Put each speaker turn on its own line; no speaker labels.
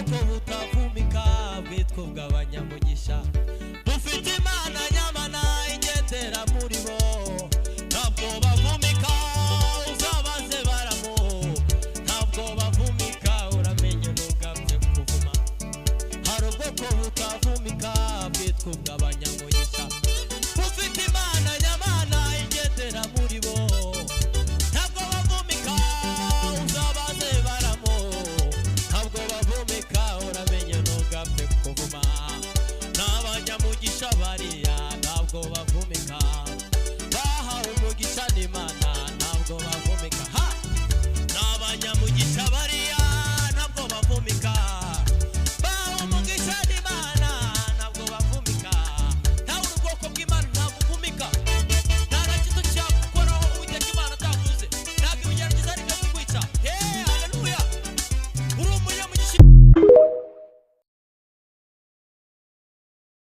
Ubwoko butavumika bwitwa ubw'abanyamugisha, bufite Imana nyamana igendera muri bo. Ntabwo bavumika, uzabaze baramu. Ntabwo bavumika, uramenye ntugapfe kuvuma. Hari ubwoko butavumika bwitwa ubw'abanyamugisha.